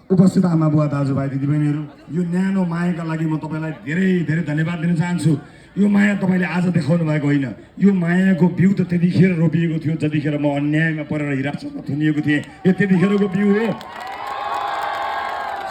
उपस्थित आमा बुवा दाजुभाइ दिदीबहिनीहरू, यो न्यानो मायाका लागि म तपाईँलाई धेरै धेरै धन्यवाद दिन चाहन्छु। यो माया तपाईँले आज देखाउनु भएको होइन, यो मायाको बिउ त त्यतिखेर रोपिएको थियो जतिखेर म अन्यायमा परेर हिरासतमा थुनिएको थिएँ। यो त्यतिखेरको बिउ हो।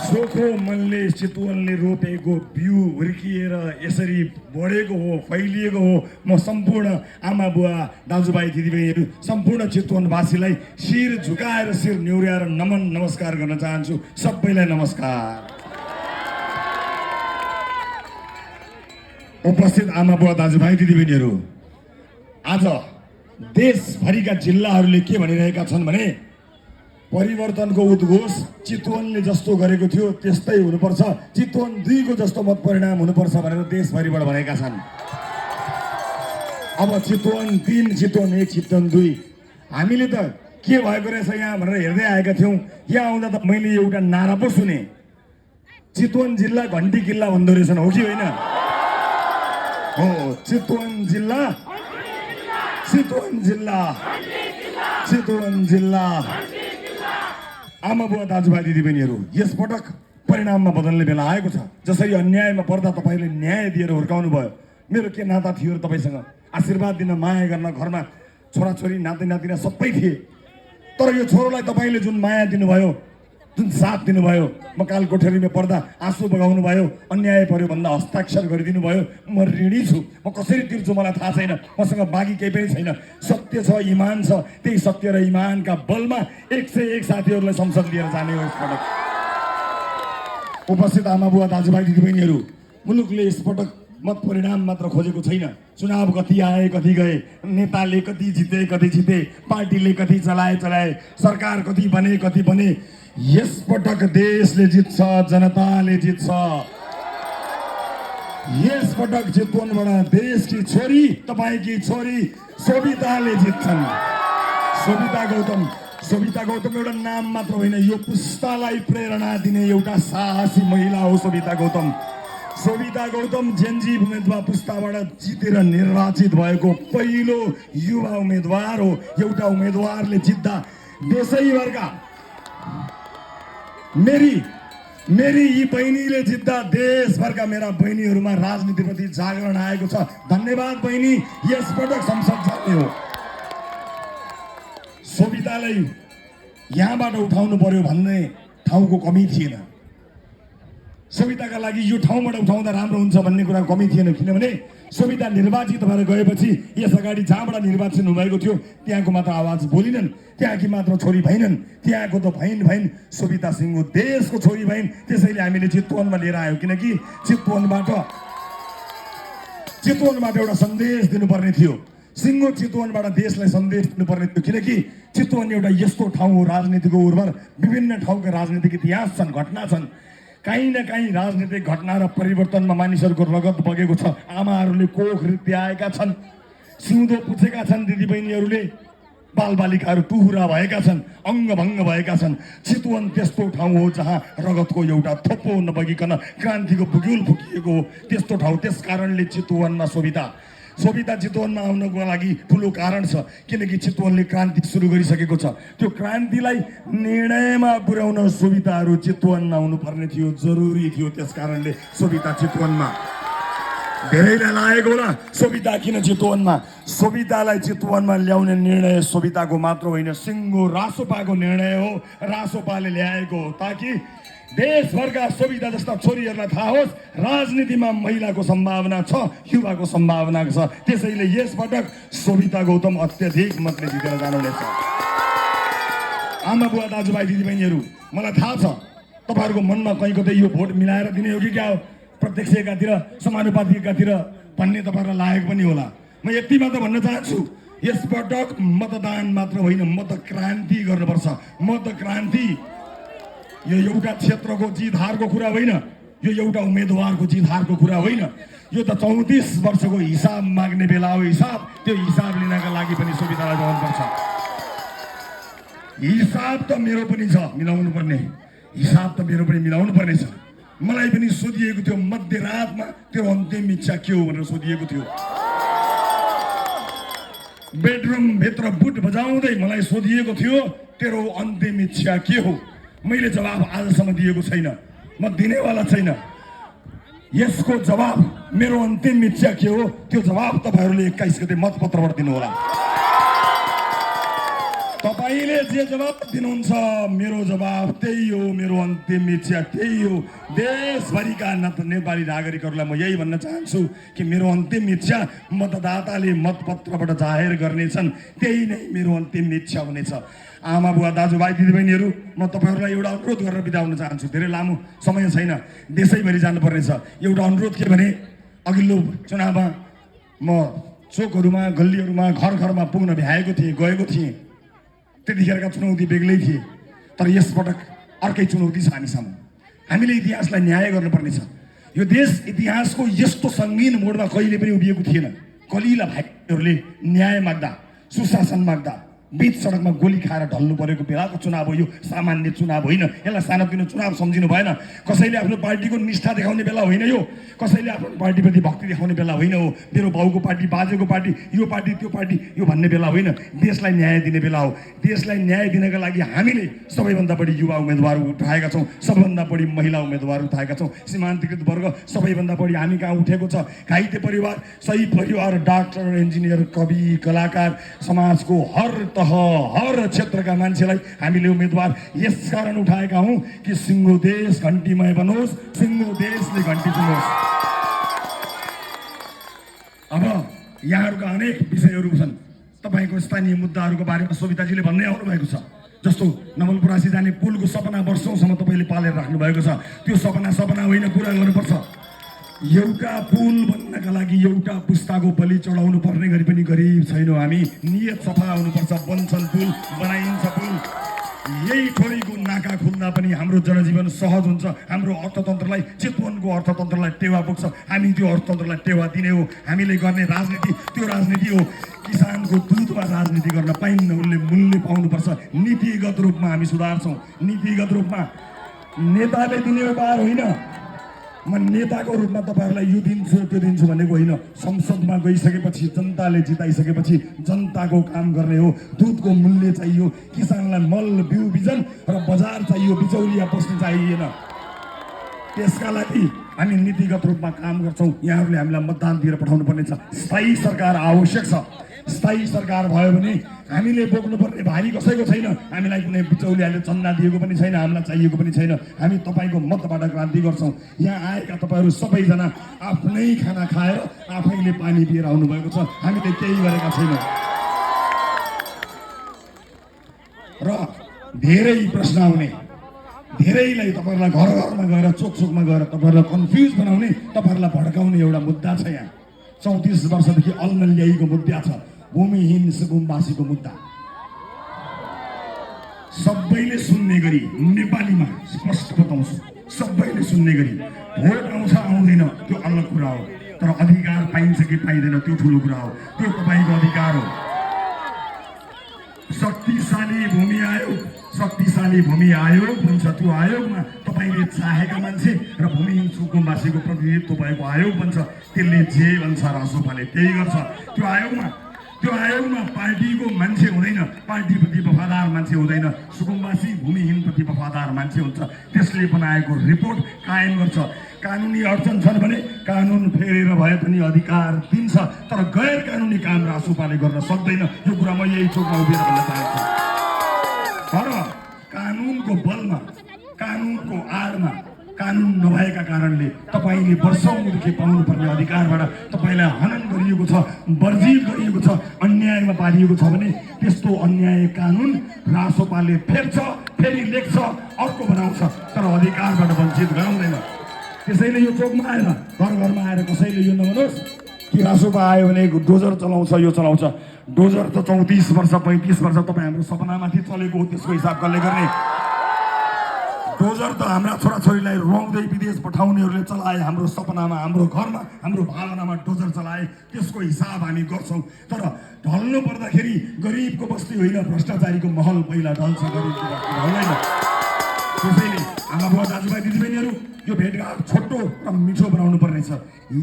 सोखो मनले चितवनले रोपेको बिउ हुर्किएर यसरी बढेको हो, फैलिएको हो। म सम्पूर्ण आमा बुवा दाजुभाइ दिदीबहिनीहरू, सम्पूर्ण चितवनवासीलाई शिर झुकाएर शिर न्युर्याएर नमन नमस्कार गर्न चाहन्छु। सबैलाई नमस्कार। उपस्थित आमा बुवा दाजुभाइ दिदीबहिनीहरू, आज देशभरिका जिल्लाहरूले के भनिरहेका छन् भने परिवर्तनको उद्घोष चितवनले जस्तो गरेको थियो त्यस्तै हुनुपर्छ, चितवन 2 को जस्तो मत परिणाम हुनुपर्छ भनेर देशभरिबाट भनेका छन्। अब चितवन 3, चितवन 1, चितवन 2 हामीले त के भएको रहेछ यहाँ भनेर हेर्दै आएका थियौँ। यहाँ आउँदा त मैले एउटा नारा पो सुने, चितवन जिल्ला घन्टी किल्ला भन्दो रहेछन्, हो कि होइन? हो, चितवन जिल्ला, चितवन जिल्ला, चितवन जिल्ला। आमा बुवा दाजुभाइ दिदीबहिनीहरू, यसपटक परिणाममा बदल्ने बेला आएको छ। जसरी अन्यायमा पर्दा तपाईँले न्याय दिएर हुर्काउनु भयो, मेरो के नाता थियो र तपाईँसँग? आशीर्वाद दिन, माया गर्न घरमा छोराछोरी नाति नातिना सबै थिए। तर यो छोरोलाई तपाईँले जुन माया दिनुभयो, जुन साथ दिनुभयो, म काल कोठरीमा पर्दा आँसु बगाउनु भयो, अन्याय पर्यो भन्दा हस्ताक्षर गरिदिनु भयो, म ऋणी छु। म कसरी तिर्छु मलाई थाहा छैन, मसँग बाँकी केही पनि छैन। सत्य छ, इमान छ, त्यही सत्य र इमानका बलमा 101 साथीहरूलाई संसद लिएर जाने हो यसपटक। उपस्थित आमा बुवा दाजुभाइ दिदीबहिनीहरू, मुलुकले यसपटक मत परिणाम मात्र खोजेको छैन। चुनाव कति आए कति गए, नेताले कति जिते कति जिते, पार्टीले कति चलाए, सरकार कति बने कति बने, यसपटक देशले जित्छ, जनताले जित्छ। यसपटक चितवनबाट देशकी छोरी, तपाईँकी छोरी सोभिताले जित्छन्। सोभिता गौतम एउटा नाम मात्र होइन, यो पुस्तालाई प्रेरणा दिने एउटा साहसी महिला हो सोभिता गौतम। सोभिता गौतम जेनजी उम्मेदवार पुस्ताबाट जितेर निर्वाचित भएको पहिलो युवा उम्मेदवार हो। एउटा उम्मेदवारले जित्दा देशैभरका मेरी यी बहिनीले जित्दा देशभरका मेरा बहिनीहरूमा राजनीतिप्रति जागरण आएको छ। धन्यवाद बहिनी, यसपटक संसद जाने हो। सोभितालाई यहाँबाट उठाउनु पर्यो भन्ने ठाउँको कमी थिएन। सोभिताका लागि यो ठाउँबाट उठाउँदा राम्रो हुन्छ भन्ने कुरा कमी थिएन, किनभने सोभिता निर्वाचित भएर गएपछि यस अगाडि जहाँबाट निर्वाचन हुनुभएको थियो त्यहाँको मात्र आवाज बोलिनन्, त्यहाँकी मात्र छोरी भइनन्, त्यहाँको त भइन् सोभिता सिंह देशको छोरी भइन्। त्यसैले हामीले चितवनमा लिएर आयौँ, किनकि चितवनबाट एउटा सन्देश दिनुपर्ने थियो। सिङ्गो चितवनबाट देशलाई सन्देश दिनुपर्ने थियो, किनकि चितवन एउटा यस्तो ठाउँ हो राजनीतिको उर्वर। विभिन्न ठाउँका राजनीतिक इतिहास छन्, घटना छन्। काहीँ न काहीँ राजनीतिक घटना र परिवर्तनमा मानिसहरूको रगत बगेको छ। आमाहरूले कोख रित्याएका छन्, सिउँदो पुछेका छन्, दिदीबहिनीहरूले बालबालिकाहरू टुहुरा भएका छन्, अङ्गभङ्ग भएका छन्। चितवन त्यस्तो ठाउँ हो जहाँ रगतको एउटा थोपो नबगिकन क्रान्तिको बुग्युल फुकिएको हो, त्यस्तो ठाउँ। त्यस कारणले चितवनमा सोभिता चितवनमा आउनको लागि ठुलो कारण छ, किनकि चितवनले क्रान्ति सुरु गरिसकेको छ। त्यो क्रान्तिलाई निर्णयमा पुर्याउन सोभिताहरू चितवन आउनुपर्ने थियो, जरुरी थियो। त्यस कारणले सोभिता चितवनमा। धेरैलाई लागेको होला सोभिता किन चितवनमा? सोभितालाई चितवनमा ल्याउने निर्णय सोभिताको मात्र होइन, सिङ्गो रासोपाको निर्णय हो। रासोपाले ल्याएको हो ताकि देशभरका सोभिता जस्ता छोरीहरूलाई थाहा होस् राजनीतिमा महिलाको सम्भावना छ, युवाको सम्भावना छ। त्यसैले यसपटक सोभिता गौतम अत्यधिक मतले जितेर जानुहुनेछ। आमा बुवा दाजुभाइ दिदीबहिनीहरू, मलाई थाहा छ तपाईँहरूको मनमा कहीँ कतै यो भोट मिलाएर दिने हो कि क्या हो, प्रत्यक्ष एकातिर समानुपातिक एकातिर भन्ने तपाईँहरूलाई लागेको पनि होला। म यति मात्र भन्न चाहन्छु, यसपटक मतदान मात्र होइन, मतक्रान्ति गर्नुपर्छ। मतक्रान्ति यो एउटा क्षेत्रको जित हारको कुरा होइन, यो एउटा उम्मेदवारको जित हारको कुरा होइन। यो त 34 वर्षको हिसाब माग्ने बेला हो। त्यो हिसाब लिनका लागि पनि सोभितालाई जानुपर्छ। हिसाब त मेरो पनि छ मिलाउनु पर्ने, हिसाब त मेरो पनि मिलाउनु पर्ने छ। मलाई पनि सोधिएको थियो मध्यरातमा, त्यो अन्तिम इच्छा के हो भनेर सोधिएको थियो। बेडरुम भित्र बुट बजाउँदै मलाई सोधिएको थियो तेरो अन्तिम इच्छा के हो? मैले जवाब आजसम्म दिएको छैन, म दिनेवाला छैन। यसको जवाब मेरो अन्तिम इच्छा के हो त्यो जवाब तपाईहरूले 21 गते मतपत्रबाट दिनुहोला। तपाईले जे जवाब दिनुहुन्छ मेरो जवाब त्यही हो, मेरो अन्तिम इच्छा त्यही हो। देशभरिका नेपाली नागरिकहरूलाई म यही भन्न चाहन्छु कि मेरो अन्तिम इच्छा मतदाताले मतपत्रबाट जाहेर गर्नेछन्, त्यही नै मेरो अन्तिम इच्छा हुनेछ। आमा बुवा दाजुभाइ दिदीबहिनीहरू, म तपाईँहरूलाई एउटा अनुरोध गरेर बिदा हुन चाहन्छु। धेरै लामो समय छैन, देशैभरि जानुपर्नेछ। एउटा अनुरोध के भने, अघिल्लो चुनावमा म चोकहरूमा गल्लीहरूमा घर घरमा पुग्न भ्याएको थिएँ, गएको थिएँ। त्यतिखेरका चुनौती बेग्लै थिए, तर यसपटक अर्कै चुनौती छ हामी सामु। हामीले इतिहासलाई न्याय गर्नुपर्नेछ। यो देश इतिहासको यस्तो सङ्गीन मोडमा कहिले पनि उभिएको थिएन। कलिला भाइहरूले न्याय माग्दा, सुशासन माग्दा बीच सडकमा गोली खाएर ढल्नु परेको बेलाको चुनाव हो। यो सामान्य चुनाव होइन, यसलाई सानोतिनो चुनाव सम्झिनु भएन। कसैले आफ्नो पार्टीको निष्ठा देखाउने बेला होइन यो, कसैले आफ्नो पार्टीप्रति भक्ति देखाउने बेला होइन हो। मेरो बाउको पार्टी, बाजेको पार्टी, यो पार्टी त्यो पार्टी यो भन्ने बेला होइन, देशलाई न्याय दिने बेला हो। देशलाई न्याय दिनका लागि हामीले सबैभन्दा बढी युवा उम्मेदवार उठाएका छौँ, सबैभन्दा बढी महिला उम्मेदवार उठाएका छौँ। सीमान्तकृत वर्ग सबैभन्दा बढी हामी कहाँ उठेको छ। घाइते परिवार, सही परिवार, डाक्टर, इन्जिनियर, कवि, कलाकार, समाजको हर क्षेत्रका मान्छेलाई हामीले उम्मेदवार यसकारण उठाएका हौँ कि सिङ्गो देश घन्टीमय बनोस्, सिङ्गो देशले घन्टी सुनोस्। अब यहाँहरूका अनेक विषयहरू छन्। तपाईँको स्थानीय मुद्दाहरूको बारेमा सोभिताजीले भन्दै आउनु भएको छ। जस्तो नवलपरासी जाने पुलको सपना वर्षौँसम्म तपाईँले पालेर राख्नु भएको छ। त्यो सपना होइन, पुरा गर्नुपर्छ। एउटा पुल बन्नका लागि एउटा पुस्ताको बलि चढाउनु पर्ने गरी पनि गरिब छैनौँ हामी। नियत सफा हुनुपर्छ, बन्छन् पुल, बनाइन्छ पुल। यही थोरैको नाका खुल्दा पनि हाम्रो जनजीवन सहज हुन्छ, हाम्रो अर्थतन्त्रलाई, चितवनको अर्थतन्त्रलाई टेवा पुग्छ। हामी त्यो अर्थतन्त्रलाई टेवा दिने हो। हामीले गर्ने राजनीति त्यो राजनीति हो। किसानको दुधमा राजनीति गर्न पाइन्न, उसले मूल्य पाउनुपर्छ। नीतिगत रूपमा हामी सुधार्छौँ, नीतिगत रूपमा। नेताले दिने उपहार होइन, म नेताको रूपमा तपाईँहरूलाई यो दिन्छु त्यो दिन्छु भनेको होइन। संसदमा गइसकेपछि, जनताले जिताइसकेपछि जनताको काम गर्ने हो। दुधको मूल्य चाहियो, किसानलाई मल, बिउ, बिजन र बजार चाहियो, बिचौलिया पस्नु चाहिएन। त्यसका लागि हामी नीतिगत रूपमा काम गर्छौँ। यहाँहरूले हामीलाई मतदान दिएर पठाउनु पर्नेछ। स्थायी सरकार आवश्यक छ। स्थायी सरकार भयो भने हामीले बोक्नुपर्ने भारी कसैको छैन। हामीलाई कुनै बिचौलियाले चन्दा दिएको पनि छैन, हामीलाई चाहिएको पनि छैन। हामी तपाईँको मतबाट क्रान्ति गर्छौँ। यहाँ आएका तपाईँहरू सबैजना आफ्नै खाना खाएर आफैले पानी पिएर आउनुभएको छ। हामीले केही गरेका छैनौँ। र धेरै प्रश्न आउने, धेरैलाई तपाईँहरूलाई घर घरमा गएर, चोक चोकमा गएर तपाईँहरूलाई कन्फ्युज बनाउने, तपाईँहरूलाई भड्काउने एउटा मुद्दा छ। यहाँ 34 वर्षदेखि अलमल्याइको मुद्दा छ, भूमिहीन सुकुम्बासीको मुद्दा। सबैले सुन्ने गरी नेपालीमा स्पष्ट बताउँछु, सबैले सुन्ने गरी। भोट आउँछ आउँदैन त्यो अलग कुरा हो, तर अधिकार पाइन्छ कि पाइँदैन त्यो ठुलो कुरा हो। त्यो तपाईँको अधिकार हो। शक्तिशाली भूमि आयोग भन्छ। त्यो आयोगमा तपाईँले चाहेका मान्छे र भूमिहीन सुकुम्बासीको प्रतिनिधित्व भएको आयोग भन्छ। त्यसले जे भन्छ रासोपाले त्यही गर्छ। त्यो आयोगमा पार्टीको मान्छे हुँदैन, पार्टीप्रति वफादार मान्छे हुँदैन, सुकुम्बासी भूमिहीनप्रति वफादार मान्छे हुन्छ। त्यसले बनाएको रिपोर्ट कायम गर्छ। कानुनी अडचन छन् भने कानुन फेरेर भए पनि अधिकार दिन्छ, तर गैर कानुनी काम रासोपाले गर्न सक्दैन। यो कुरा म यही चोकमा उभिएर भन्न चाहन्छु। तर कानुनको बलमा, कानुनको आडमा, कानुन नभएका कारणले तपाईँले वर्षौँदेखि पाउनुपर्ने अधिकारबाट तपाईँलाई हनन गरिएको छ, वर्जित गरिएको छ, अन्यायमा पारिएको छ भने त्यस्तो अन्याय कानुन रासोपाले फेर्छ, फेरि लेख्छ, अर्को बनाउँछ, तर अधिकारबाट वञ्चित गराउँदैन। त्यसैले यो चोकमा आएर, घर घरमा आएर कसैले यो नभनोस् कि रासोपा आयो भने डोजर चलाउँछ, यो चलाउँछ। डोजर त 34 वर्ष 35 वर्ष तपाईँ हाम्रो सपनामाथि चलेको हो, त्यसको हिसाब कसले गर्ने? डोजर त हाम्रा छोराछोरीलाई रुवाउँदै विदेश पठाउनेहरूले चलाए, हाम्रो सपनामा, हाम्रो घरमा, हाम्रो भावनामा डोजर चलाए। त्यसको हिसाब हामी गर्छौँ। तर ढल्नु पर्दाखेरि गरिबको बस्ती होइन, भ्रष्टाचारीको महल पहिला ढल्छ, गरिबको बस्ती ढल्दैन। त्यसैले आमा बुवा दाजुभाइ दिदीबहिनीहरू, यो भेटघाट छोटो र मिठो बनाउनु पर्नेछ।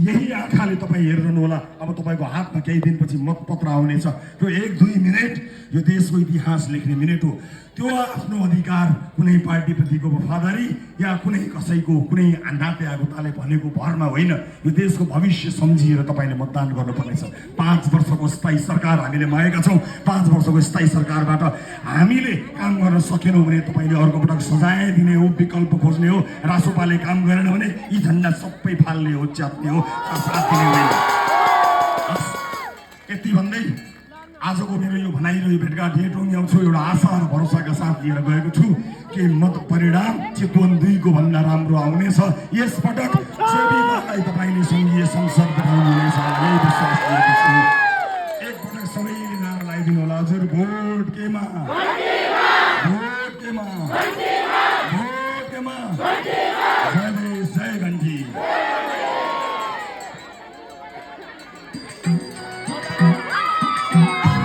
यही आँखाले तपाईँ हेरिरहनु होला। अब तपाईँको हातमा केही दिनपछि मतपत्र आउनेछ। त्यो 1-2 मिनट यो देशको इतिहास लेख्ने मिनेट हो। त्यो आफ्नो अधिकार कुनै पार्टीप्रतिको वफादारी या कुनै कसैको कुनै नाते आगोताले भनेको भरमा होइन। यो देशको भविष्य सम्झिएर तपाईँले मतदान गर्नुपर्नेछ। 5 वर्षको स्थायी सरकार हामीले मागेका छौँ। 5 वर्षको स्थायी सरकारबाट हामीले काम गर्न सकेनौँ भने तपाईँले अर्को पटक सजाय दिने हो, विकल्प खोज्ने हो। रासोपाले काम गरेन भने यी झन्डा सबै फाल्ने हो, च्यात्ने हो, साथ दिने होइन। यति भन्दै आजको मेरो यो भनाइ र यो भेटघाट यही टुङ्ग्याउँछु। एउटा आशा र भरोसाका साथ लिएर गएको छु कि मत परिणाम चितवन 2 को भन्दा राम्रो आउनेछ। यसपटक जेबीलाई तपाईँले सङ्घीय संसद पठाउनुहुनेछ, यही विश्वास लिएको छु। एकपटक सबैले नारा लगाइदिनु होला, हजुर भोट केमा, भोट केमा, भोट केमा।